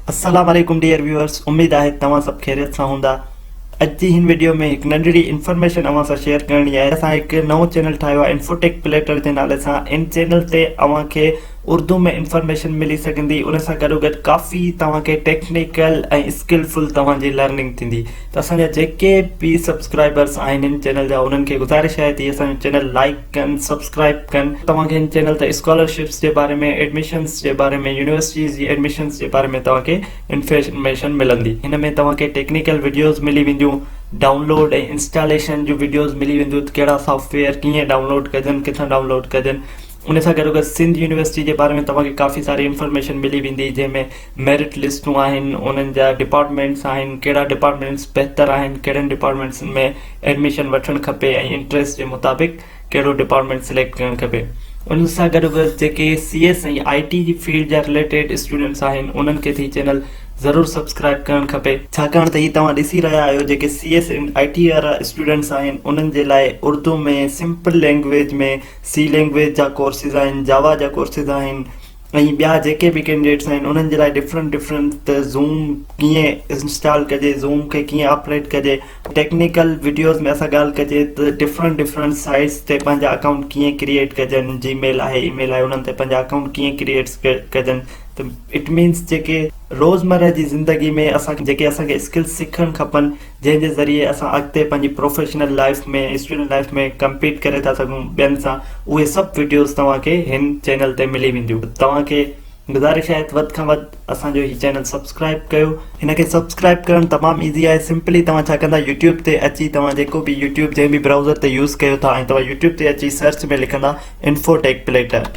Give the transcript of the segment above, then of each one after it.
السلام عليڪم dear viewers اميد آهي توهان سڀ خيريت سان هوندا اڄ جي هن وڊيو ۾ هڪ ننڍڙي انفارميشن اوهان سان شيئر ڪرڻي آهي اسان هڪ نئون چينل ٺاهيو آهي انفوٽيڪ پليٽر جي نالي سان ان چينل تي اوهان کي اردو ۾ انفارميشن ملي سگهندي ان سان گڏو گڏ ڪافي توهان کي ٽيڪنيڪل ۽ اسڪلفل توهان جي لرننگ ٿيندي ته اسان جا جيڪي به سبسڪرائبرس آهن هن چينل جا انهن کي گذارش آهي ته اسان جو چينل لائڪ ڪن سبسڪرائب ڪن توهان کي هن چينل تي اسڪالرشپس جي باري ۾ ايڊميشنس جي باري ۾ يونيورسٽيز جي ايڊميشنس جي باري ۾ توهان کي انفارميشن ملندي هن ۾ توهان کي ٽيڪنيڪل وڊيوز ملي وينديون ڊائونلوڊ ۽ انسٽاليشن جون وڊيوز ملي وينديون ته ڪهڙا سافٽويئر ڪيئن ڊائونلوڊ ڪجن ڪٿان ڊائونلوڊ ڪجن ان سان گڏوگڏ سنڌ يونيورسٽي جي باري ۾ توهان کي ڪافي ساري انفارميشن ملي ويندي جنهن ۾ ميرٽ لسٽون آهن انهن جا ڊپارٽمينٽس آهن ڪهڙا ڊپارٽمينٽس بهتر آهن ڪهڙن ڊپارٽمينٽس ۾ ايڊميشن وٺڻ کپي ۽ انٽريسٽ جي مطابق ڪهڙو ڊپارٽمينٽ سليڪٽ ڪرڻ کپي ان سان گڏوگڏ جيڪي سي ايس ۽ I ٽي جي فيلڊ جا رليٽيڊ اسٽوڊنٽس آهن انهن کي ته هي چينل ضرور سبسڪرائب ڪرڻ کپي. ڇاڪاڻ ته هي توهان ڏسي رهيا آهيو جيڪي سي ايس ۽ I ٽي وارا اسٽوڊنٽس آهن انهن جي لاء اردو ۾ سمپل لينگويج ۾ سي لينگويج جا ڪورسز آهن جاوا جا ڪورسز آهن ۽ ٻيا جيڪي به ڪينڊيڊيٽس آهن انهن جي لاء ڊفرنٽ ڊفرنٽ ته زوم ڪيئن انسٽال ڪجي زوم کي ڪيئن آپريٽ ڪجي ٽيڪنيڪل وڊيوز ۾ اسان ڳالهه ڪجي ته ڊفرنٽ ڊفرنٽ سائيٽس تي پنهنجا اڪائونٽ ڪيئن ڪريئيٽ ڪجن جي ميل آهي اي ميل آهي انهن تي پنهنجا اڪائونٽ ڪيئن ڪريئيٽ ڪجن ته it means جيڪي روزمره جي زندگي ۾ اسان جيڪي اسان کي اسڪلس سکڻ کپن جنهن جي ذريعي اسان اڳتي پنهنجي professional life ۾ student life ۾ compete ڪري ٿا سگهون ٻين سان اهي سڀ وڊيوز توهان کي هن چينل تي ملي وينديون توهان کي گذارش آهي ته وڌ کان وڌ اسان جو هي چينل سبسڪرائب ڪيو هن کي سبسڪرائب ڪرڻ تمام ايزي آهي سمپلي توهان ڇا ڪندا يوٽيوب تي اچي توهان جيڪو به يوٽيوب جنهن به برائوزر تي يوز ڪيو ٿا ۽ توهان يوٽيوب تي اچي سرچ ۾ لکندا انفو ٽيڪ پليٽر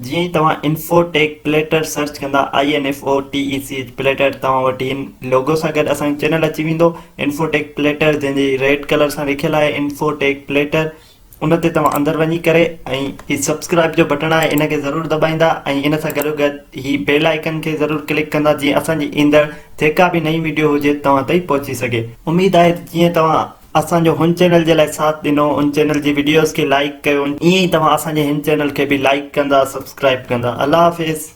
جيئن ئي توهان انفو ٽيڪ پليٽر سرچ ڪندا INFOTECH platter توهان وٽ هن لوگو سان گڏ اسان جو چينل اچي ويندو انفو ٽيڪ پليٽر جنهن جي ريڊ ڪلر سان لکيل آهي انفو ٽيڪ پليٽر ان تي توهان اندر وڃي ڪري ۽ هي سبسڪرائب جو بٽڻ آهي ان کي ضرور دٻائيندا ۽ ان سان گڏو گڏ هي بيل آئيڪن کي ضرور ڪلڪ ڪندا جيئن اسان جي ايندڙ جيڪا به نئين وڊيو هجي توهان تائين پهچي سگهي اميد آهي ته جيئن توهان اسان جو هن چينل جي لاء ساٿ ڏنو ان چينل جي وڊيوز کي لائيڪ ڪيو ائين ئي توهان اسان جي هن چينل کي به لائيڪ ڪندا سبسڪرائيب ڪندا الله حافظ.